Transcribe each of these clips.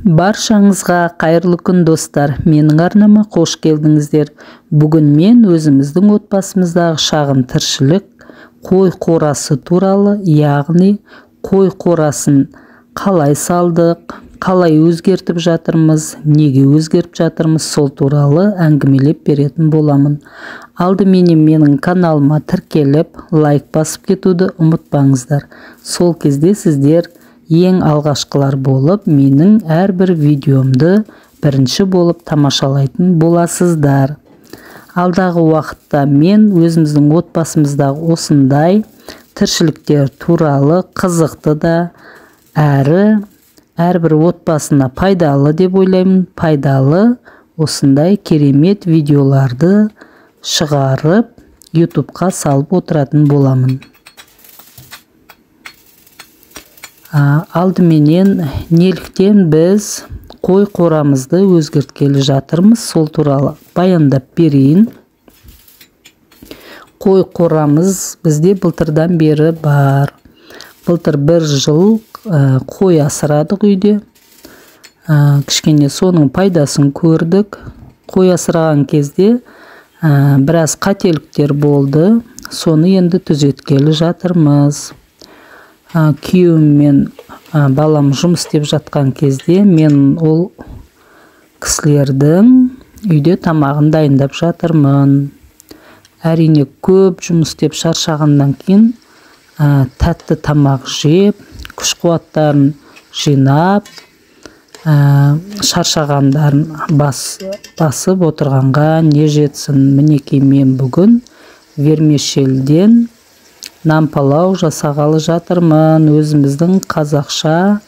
Баршаңызға қайырлы күн, достар. Менің арнама қош келдіңіздер. Бүгін мен өзіміздің отбасымыздағы шағын тіршілік қой қорасы туралы, яғни қой қорасын қалай салдық, қалай өзгертіп жатырмыз, неге өзгертіп жатырмыз, сол туралы әңгімелеп беретін боламын. Алдыменен менің каналыма тіркеліп, лайк басып кетуді ұмытпаңыздар. Сол кезде сіздер ең алғашқылар болып, менің әрбір видеомды бірінші болып тамашалайтын боласыздар. Алдағы уақытта мен өзіміздің отбасымыздағы осындай тіршіліктер туралы қызықты да әрі әрбір отбасына пайдалы деп ойлаймын, пайдалы осындай керемет видеоларды шығарып, YouTubeқа салып отыратын боламын. Алдыменен неліктен біз қой қорамызды өзгерткелі жатырмыз, сол туралы баяндап берейін. Қой қорамыз бізде былтырдан бері бар. Былтыр бір жыл қой асырадық үйде. Кішкене соның пайдасын көрдік. Қой асыраған кезде біраз қателіктер болды. Соны енді түзеткелі жатырмыз. Күйеуім мен балам жұмыс істеп жатқан кезде мен ол кісілердің үйде тамағын дайындап жатырмын. Әрине көп жұмыс істеп шаршағаннан кейін тәтті тамақ жеп, күш қуаттарын жинап, шаршағандарын басып отырғанға не жетсін. Мінекей мен бүгін вермишельден нан палау жасағалы жатырмын. Өзіміздің қазақша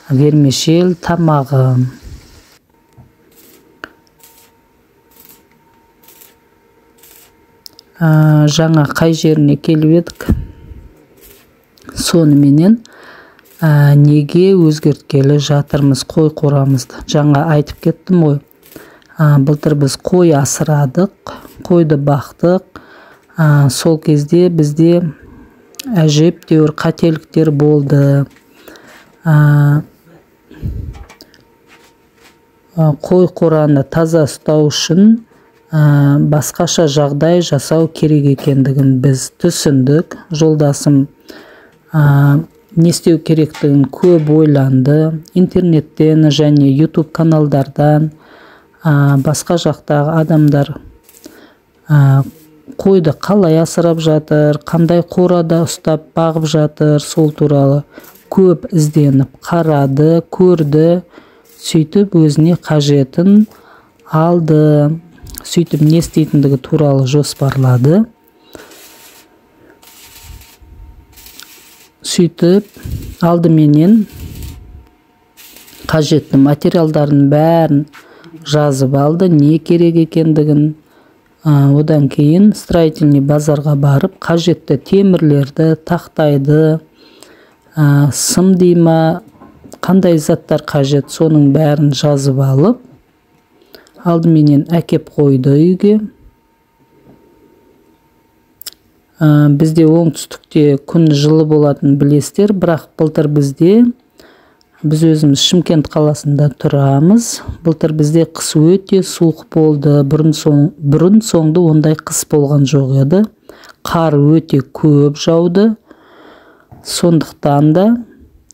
вермишель тамағы. Жаңа қай жеріне келіп едік? Соныменен неге өзгерткелі жатырмыз қой қорамызды? Жаңа айтып кеттім ғой. Былтыр біз қой асырадық, қойды бақтық. Сол кезде бізде әжептәуір қателіктер болды. Қой қораны таза ұстау үшін басқаша жағдай жасау керек екендігін біз түсіндік. Жолдасым не істеу керектігін көп ойланды. Интернеттен және YouTube каналдардан басқа жақтағы адамдар қойды қалай асырап жатыр, қандай қорада ұстап бағып жатыр, сол туралы көп ізденіп қарады, көрді, сөйтіп өзіне қажетін алды, сөйтіп не істейтіндігі туралы жоспарлады. Сөйтіп алдыменен қажетті материалдардың бәрін жазып алды, не керек екендігін. Одан кейін строительный базарға барып, қажетті темірлерді, тақтайды, сым дей ма, қандай заттар қажет, соның бәрін жазып алып, алдыменен әкеп қойды үйге. Бізде оңтүстікте күн жылы болатын білесіздер, бірақ былтыр біз өзіміз Шымкент қаласында тұрамыз. Былтыр бізде қыс өте суық болды. Бұрын соңды ондай қыс болған жоқ еді. Қар өте көп жауды. Сондықтан да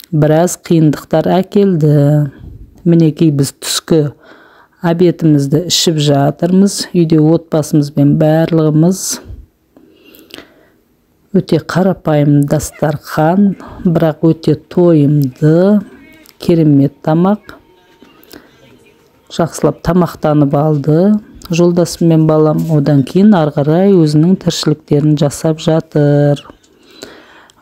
біраз қиындықтар әкелді. Мінекей біз түскі обедімізді ішіп жатырмыз. Үйде отбасымызбен барлығымыз. Өте қарапайым дастархан, бірақ өте тойымды, керемет тамақ. Жақсылап тамақтанып алды жолдасым мен балам. Одан кейін ары қарай өзінің тіршіліктерін жасап жатыр.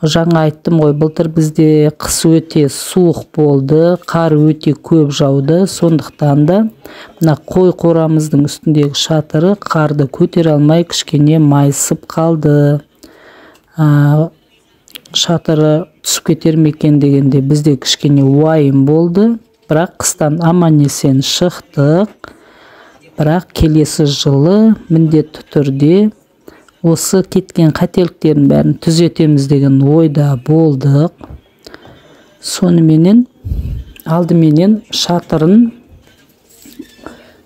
Жаңа айттым ғой, былтыр бізде қыс өте суық болды, қар өте көп жауды. Сондықтан да мына қой қорамыздың үстіндегі шатыры қарды көтере алмай кішкене майысып қалды. Шатыры түсіп кетер ме екен дегенде бізде кішкене уайым болды. Бірақ қыстан аман-есен шықтық. Бірақ келесі жылы міндетті түрде осы кеткен қателіктердің бәрін түзетеміз деген ойда болдық. Соныменен Алдыменен шатырын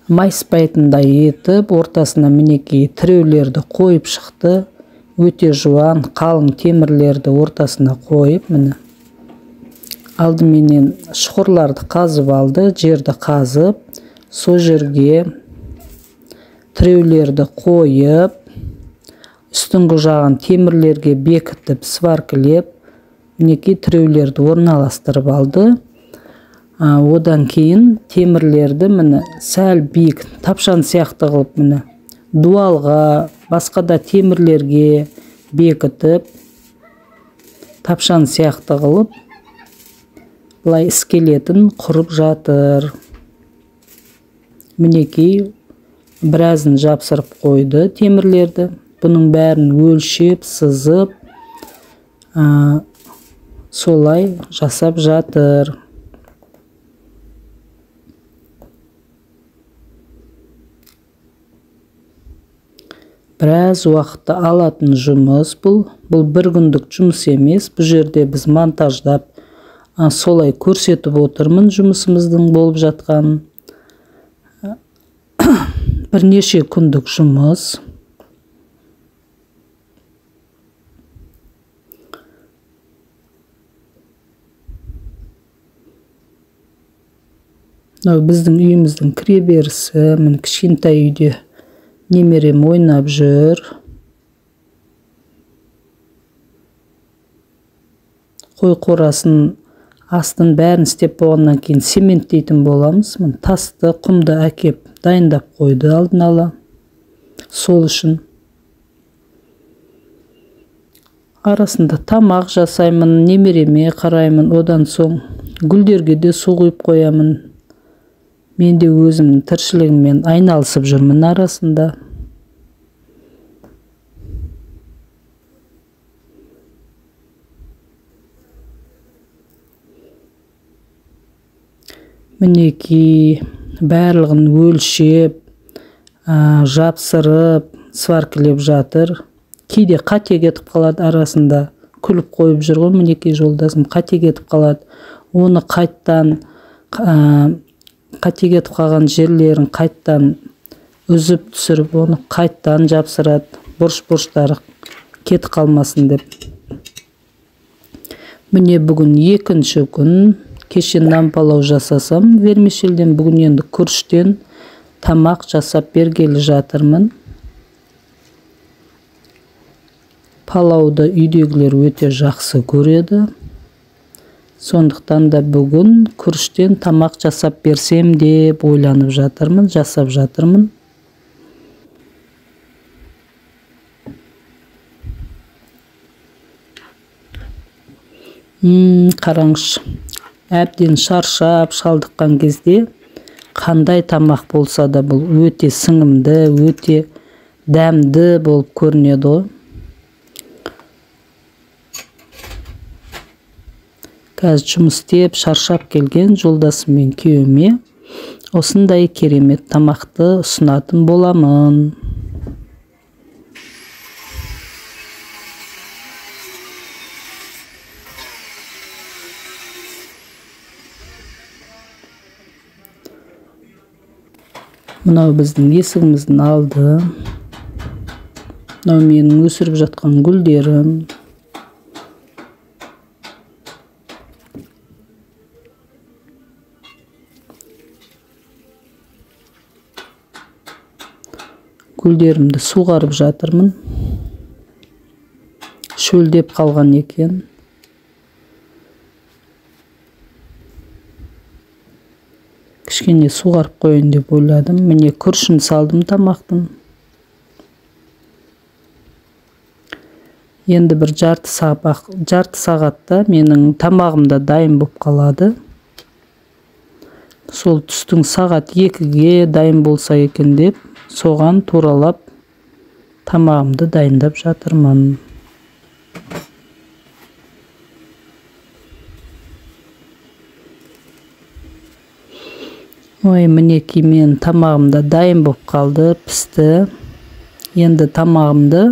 майыспайтындай етіп, ортасына мінекей тіреулерді қойып шықты. Өте жуан, қалың темірлерді ортасына қойып, міне. Алдыменен шұқырларды қазып алды, жерді қазып, сол жерге тіреулерді қойып, үстіңгі жағын темірлерге бекітіп, сваркілеп, мінекей тіреулерді орналастырып алды. Одан кейін темірлерді міне сәл биік тапшан сияқты қылып, міне дуалға, басқа да темірлерге бекітіп, тапшан сияқты қылып былай скелетін құрып жатыр. Мінекей біразын жапсырып қойды темірлерді. Бұның бәрін өлшеп, сызып, солай жасап жатыр. Біраз уақытты алатын жұмыс бұл. Бұл бір күндік жұмыс емес. Бұл жерде біз монтаждап, солай көрсетіп отырмын жұмысымыздың болып жатқанын. Бірнеше күндік жұмыс. Мынау біздің үйіміздің кіреберісі. Міне кішкентай үйде немерем ойнап жүр. Қой қорасын астын бәрін істеп болғаннан кейін цементтейтін боламыз. Міне тасты, құмды әкеп дайындап қойды алдын ала. Сол үшін арасында тамақ жасаймын, немереме қараймын, одан соң гүлдерге де су құйып қоямын. Мен де өзімнің тіршілігіммен айналысып жүрмін арасында. Мінекей барлығын өлшеп, жапсырып, сваркілеп жатыр. Кейде қате кетіп қалады арасында. Күліп қойып жүр ғой мінекей жолдасым, қате кетіп қалады. Оны қайттан қате кетіп қалған жерлерін қайттан үзіп түсіріп, оны қайттан жапсырады, бұрыш-бұрыштары кетіп қалмасын деп. Міне бүгін екінші күн. Кеше нан палау жасасам вермишельден, бүгін енді күріштен тамақ жасап бергелі жатырмын. Палауды үйдегілер өте жақсы көреді. Сондықтан да бүгін күріштен тамақ жасап берсем деп ойланып жатырмын, жасап жатырмын. Қараңызшы, әбден шаршап, шалдыққан кезде қандай тамақ болса да бұл өте сіңімді, өте дәмді болып көрінеді ғой. Қазір жұмыс істеп, шаршап келген жолдасым мен күйеуіме осындай керемет тамақты ұсынатын боламын. Мынау біздің есігіміздің алды. Мынау менің өсіріп жатқан гүлдерім. Гүлдерімді суғарып жатырмын. Шөлдеп қалған екен. Кішкене суғарып қояйын деп ойладым. Міне күрішін салдым тамақтың. Енді бір жарты сағатта менің тамағым да дайын болып қалады. Сол түстің сағат 2-ге дайын болса екен деп, соған туралап тамағымды дайындап жатырмын. Ой, мінекей мен тамағым да дайын болып қалды, пісті. Енді тамағымды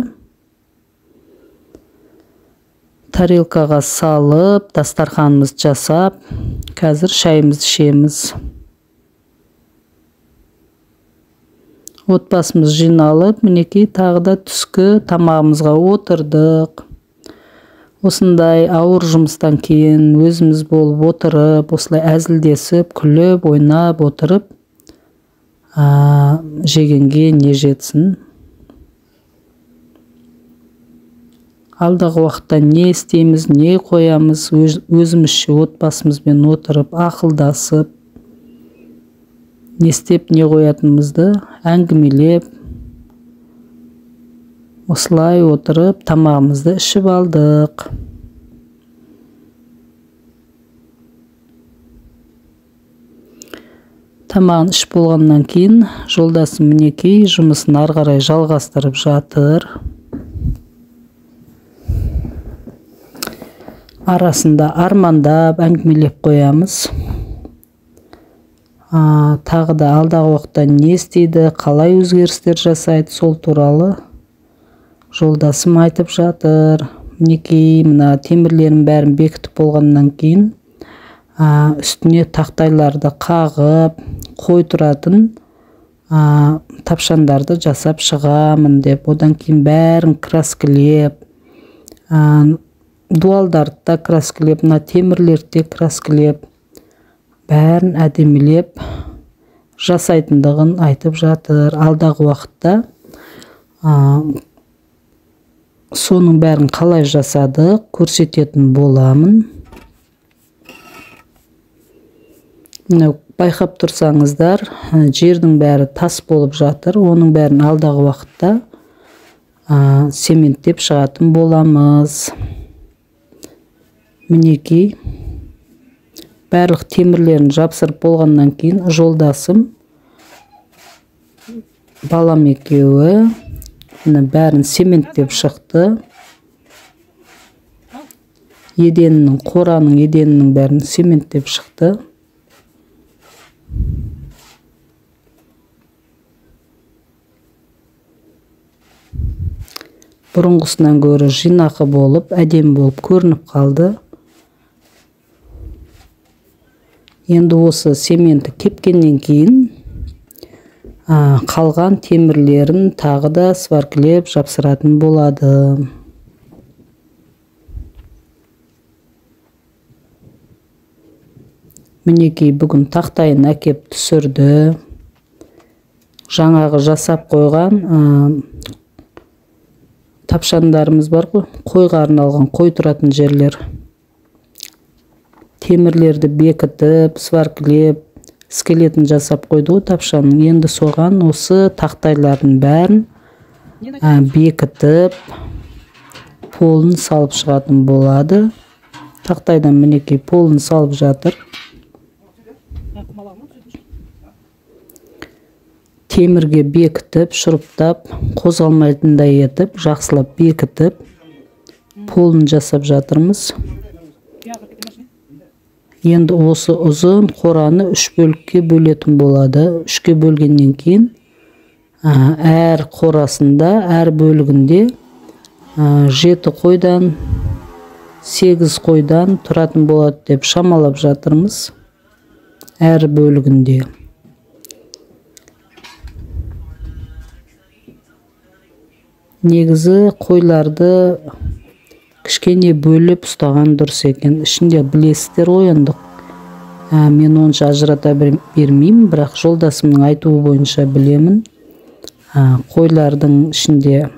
тарелкаға салып, дастарханымызды жасап, Қазір шайымызды ішеміз. Отбасымыз жиналып, мінекей тағы да түскі тамағымызға отырдық. Осындай ауыр жұмыстан кейін өзіміз болып отырып, осылай әзілдесіп, күліп, ойнап отырып, жегенге не жетсін. Алдағы уақытта не істейміз, не қоямыз, өзімізше отбасымызбен отырып, ақылдасып, не істеп, не қоятынымызды әңгімелеп, осылай отырып тамағымызды ішіп алдық. Тамағын ішіп болғаннан кейін жолдасым мінекей жұмысын ары қарай жалғастырып жатыр. Арасында армандап әңгімелеп қоямыз. Тағы да алдағы уақытта не істейді, қалай өзгерістер жасайды, сол туралы жолдасым айтып жатыр. Мінекей мына темірлерін бәрін бекітіп болғаннан кейін үстіне тақтайларды қағып, қой тұратын тапшандарды жасап шығамын деп, одан кейін бәрін краскілеп, дуалдарды да краскілеп, мына темірлерді де краскілеп, бәрін әдемілеп жасайтындығын айтып жатыр. Алдағы уақытта соның бәрін қалай жасадық көрсететін боламын. Мына байқап тұрсаңыздар, жердің бәрі тас болып жатыр. Оның бәрін алдағы уақытта цементтеп шығатын боламыз. Мінекей барлық темірлерін жапсырып болғаннан кейін жолдасым, балам екеуі мына бәрін цементтеп шықты. Еденінің, қораның еденінің бәрін цементтеп шықты. Бұрынғысынан гөрі жинақы болып, әдемі болып көрініп қалды. Енді осы цементі кепкеннен кейін қалған темірлерін тағы да сваркілеп жапсыратын болады. Мінекей бүгін тақтайын әкеп түсірді. Жаңағы жасап қойған тапшандарымыз бар ғой, қойға арналған, қой тұратын жерлер. Темірлерді бекітіп, сваркілеп, скелетін жасап қойды ғой тапшаның. Енді соған осы тақтайлардың бәрін бекітіп, полын салып шығатын болады. Тақтайдан мінекей полын салып жатыр. Темірге бекітіп, шұрыптап, қозғалмайтындай етіп, жақсылап бекітіп, полын жасап жатырмыз. Енді осы ұзын қораны үш бөлікке бөлетін болады. Үшке бөлгеннен кейін әр қорасында, әр бөлігінде 7 қойдан, 8 қойдан тұратын болады деп шамалап жатырмыз. Әр бөлігінде. Негізі қойларды кішкене бөліп ұстаған дұрыс екен. Ішінде білесіздер ғой енді. Мен онша ажырата бермеймін, бірақ жолдасымның айтуы бойынша білемін. Қойлардың ішінде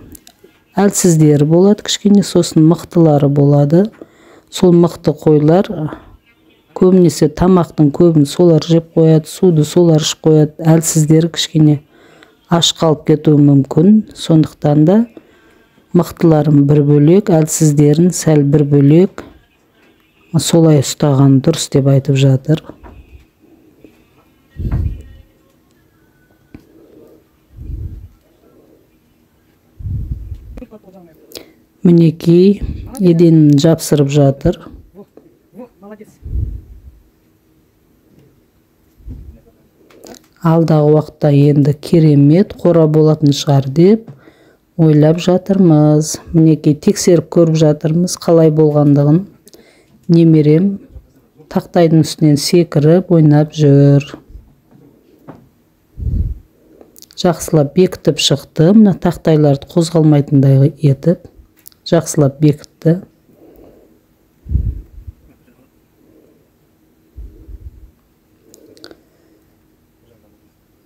әлсіздері болады кішкене, сосын мықтылары болады. Сол мықты қойлар көбінесе тамақтың көбін солар жеп қояды, суды солар ішіп қояды. Әлсіздері кішкене аш қалып кетуі мүмкін. Сондықтан да мықтыларын бір бөлек, әлсіздерін сәл бір бөлек солай ұстаған дұрыс деп айтып жатыр. Мінекей еденін жапсырып жатыр. Алдағы уақытта енді керемет қора болатын шығар деп ойлап жатырмыз. Мінекей тексеріп көріп жатырмыз қалай болғандығын. Немерем Тақтайдың үстінен секіріп ойнап жүр. Жақсылап бекітіп шықты. Мына тақтайларды қозғалмайтындай етіп жақсылап бекітті.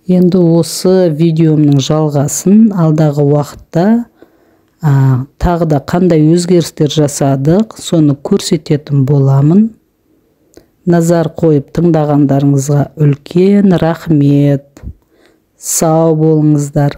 Енді осы видеомның жалғасын алдағы уақытта тағы да қандай өзгерістер жасадық, соны көрсететін боламын. Назар қойып тыңдағандарыңызға үлкен рахмет. Сау болыңыздар.